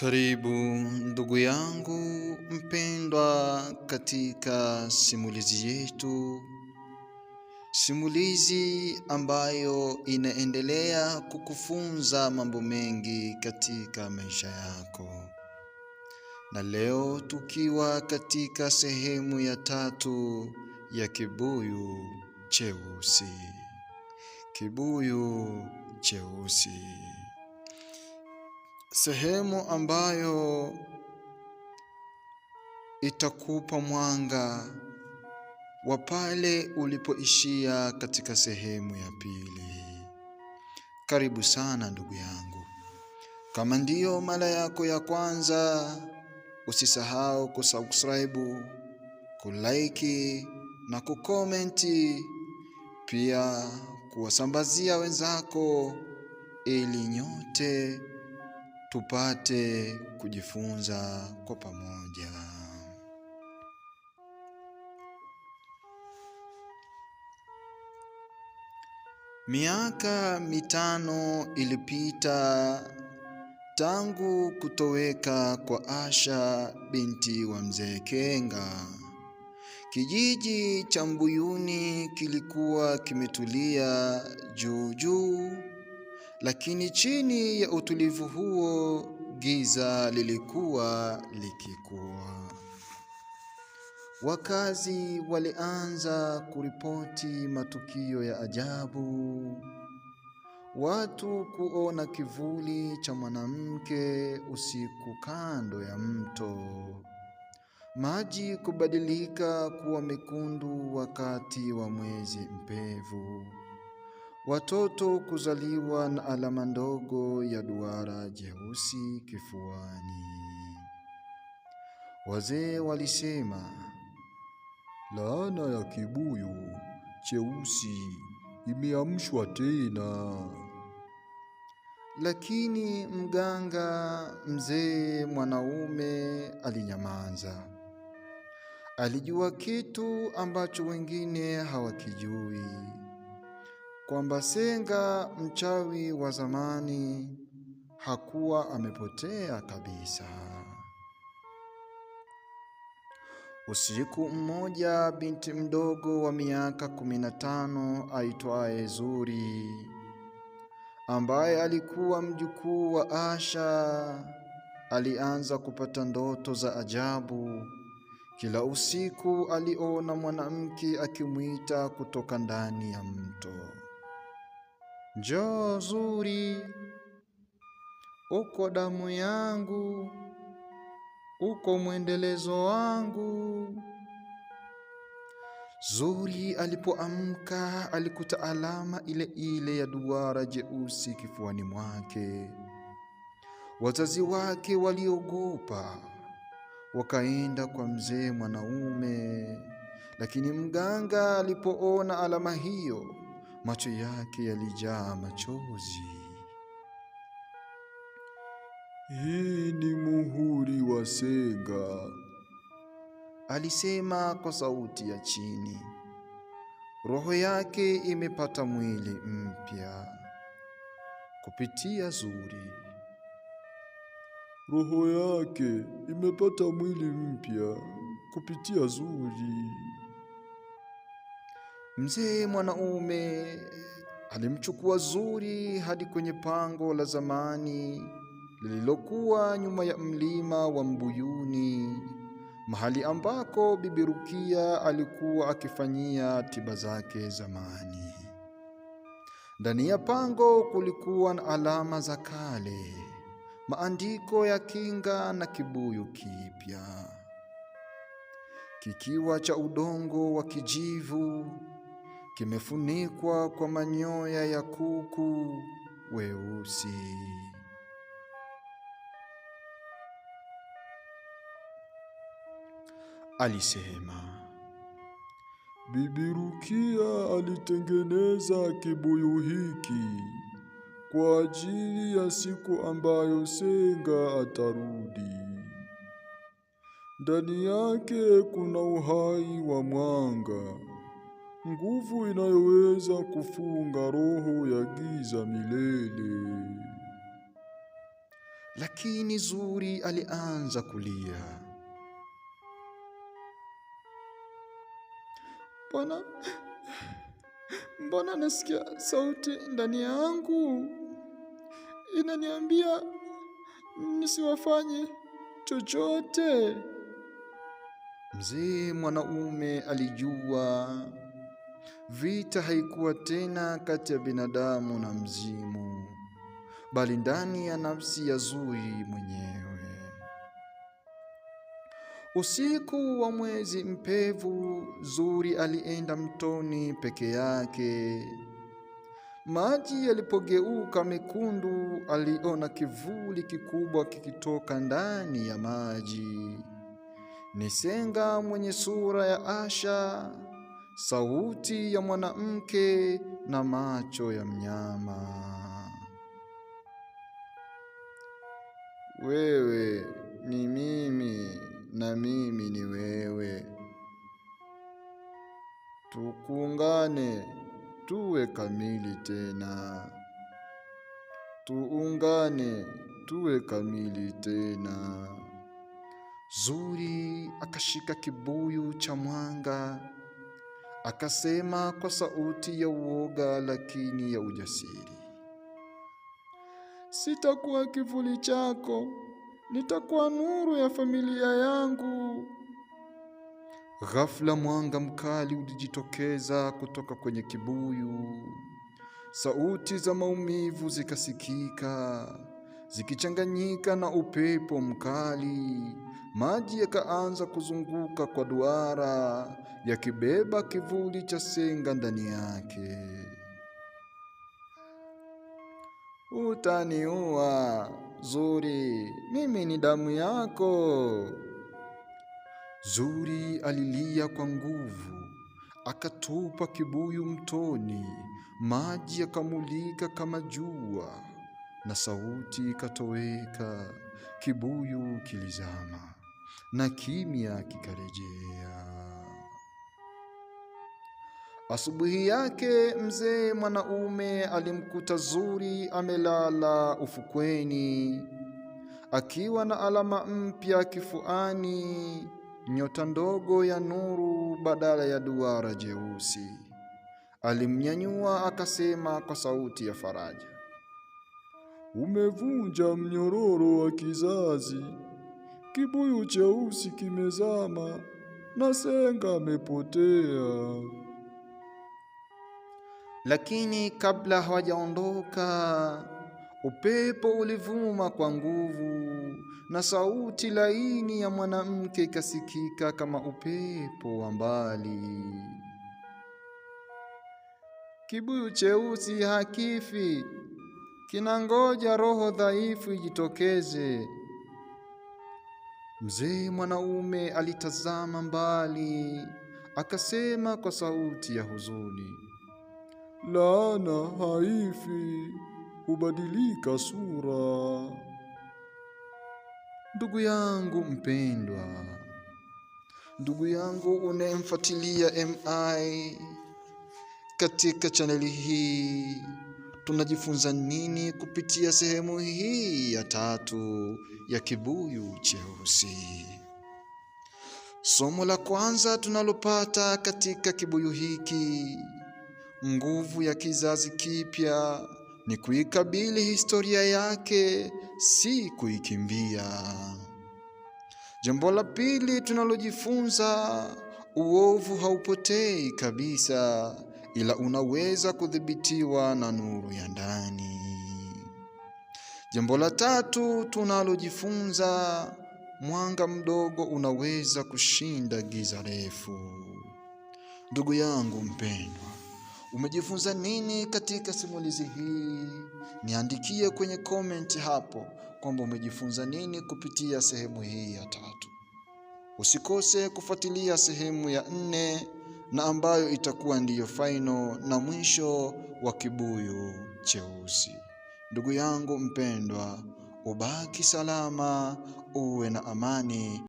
Karibu ndugu yangu mpendwa katika simulizi yetu, simulizi ambayo inaendelea kukufunza mambo mengi katika maisha yako. Na leo tukiwa katika sehemu ya tatu ya Kibuyu Cheusi. Kibuyu Cheusi, sehemu ambayo itakupa mwanga wa pale ulipoishia katika sehemu ya pili. Karibu sana ndugu yangu. Kama ndiyo mara yako ya kwanza, usisahau kusubscribe, kulike na kukomenti, pia kuwasambazia wenzako ili nyote tupate kujifunza kwa pamoja. Miaka 5 ilipita tangu kutoweka kwa Asha binti wa Mzee Kenga. Kijiji cha Mbuyuni kilikuwa kimetulia juu juu, lakini chini ya utulivu huo giza lilikuwa likikua. Wakazi walianza kuripoti matukio ya ajabu, watu kuona kivuli cha mwanamke usiku kando ya mto, maji kubadilika kuwa mekundu wakati wa mwezi mpevu, watoto kuzaliwa na alama ndogo ya duara jeusi kifuani. Wazee walisema, laana ya kibuyu cheusi imeamshwa tena. Lakini mganga mzee mwanaume alinyamaza. Alijua kitu ambacho wengine hawakijui, kwamba Senga mchawi wa zamani hakuwa amepotea kabisa. Usiku mmoja, binti mdogo wa miaka 15 aitwaye Zuri, ambaye alikuwa mjukuu wa Asha, alianza kupata ndoto za ajabu. Kila usiku aliona mwanamke akimuita kutoka ndani ya mto. Njoo Zuri, uko damu yangu, uko mwendelezo wangu. Zuri alipoamka alikuta alama ile ile ya duara jeusi kifuani mwake. Wazazi wake waliogopa, wakaenda kwa mzee mwanaume, lakini mganga alipoona alama hiyo, macho yake yalijaa machozi. Hii ni muhuri wa Senga, alisema kwa sauti ya chini. Roho yake imepata mwili mpya kupitia Zuri. Roho yake imepata mwili mpya kupitia Zuri. Mzee mwanaume alimchukua Zuri hadi kwenye pango la zamani lililokuwa nyuma ya mlima wa Mbuyuni, mahali ambako Bibi Rukia alikuwa akifanyia tiba zake zamani. Ndani ya pango kulikuwa na alama za kale, maandiko ya kinga na kibuyu kipya, kikiwa cha udongo wa kijivu, kimefunikwa kwa manyoya ya kuku weusi. Alisema, Bibi Rukia alitengeneza kibuyu hiki kwa ajili ya siku ambayo Senga atarudi. Ndani yake kuna uhai wa mwanga, nguvu inayoweza kufunga roho ya giza milele. Lakini Zuri alianza kulia. Mbona mbona nasikia sauti ndani yangu inaniambia nisiwafanye chochote? Mzee mwanaume alijua vita haikuwa tena kati ya binadamu na mzimu, bali ndani ya nafsi ya Zuri mwenyewe. Usiku wa mwezi mpevu, Zuri alienda mtoni peke yake. Maji yalipogeuka mekundu, aliona kivuli kikubwa kikitoka ndani ya maji. Ni senga mwenye sura ya Asha, sauti ya mwanamke na macho ya mnyama. Wewe ni mimi na mimi ni wewe. Tukuungane tuwe kamili tena. Tuungane tuwe kamili tena. Zuri akashika kibuyu cha mwanga, akasema kwa sauti ya uoga lakini ya ujasiri, Sitakuwa kivuli chako, nitakuwa nuru ya familia yangu. Ghafla mwanga mkali ulijitokeza kutoka kwenye kibuyu. Sauti za maumivu zikasikika zikichanganyika na upepo mkali. Maji yakaanza kuzunguka kwa duara, yakibeba kivuli cha senga ndani yake. Utaniua Zuri, mimi ni damu yako. Zuri alilia kwa nguvu, akatupa kibuyu mtoni. Maji yakamulika kama jua, na sauti ikatoweka. Kibuyu kilizama na kimya kikarejea. Asubuhi yake mzee mwanaume alimkuta Zuri amelala ufukweni akiwa na alama mpya kifuani, nyota ndogo ya nuru badala ya duara jeusi. Alimnyanyua akasema kwa sauti ya faraja, Umevunja mnyororo wa kizazi, kibuyu cheusi kimezama na senga amepotea. Lakini kabla hawajaondoka, upepo ulivuma kwa nguvu na sauti laini ya mwanamke ikasikika kama upepo wa mbali. Kibuyu cheusi hakifi, kinangoja roho dhaifu ijitokeze. Mzee mwanaume alitazama mbali, akasema kwa sauti ya huzuni, Laana haifi, hubadilika sura. Ndugu yangu mpendwa, ndugu yangu unayemfuatilia MI katika chaneli hii, tunajifunza nini kupitia sehemu hii ya tatu ya kibuyu cheusi? Somo la kwanza tunalopata katika kibuyu hiki, nguvu ya kizazi kipya ni kuikabili historia yake, si kuikimbia. Jambo la pili tunalojifunza, uovu haupotei kabisa, ila unaweza kudhibitiwa na nuru ya ndani. Jambo la tatu tunalojifunza, mwanga mdogo unaweza kushinda giza refu. Ndugu yangu mpendwa, umejifunza nini katika simulizi hii? Niandikie kwenye comment hapo kwamba umejifunza nini kupitia sehemu hii ya tatu. Usikose kufuatilia sehemu ya nne na ambayo itakuwa ndiyo final na mwisho wa kibuyu cheusi. Ndugu yangu mpendwa, ubaki salama, uwe na amani.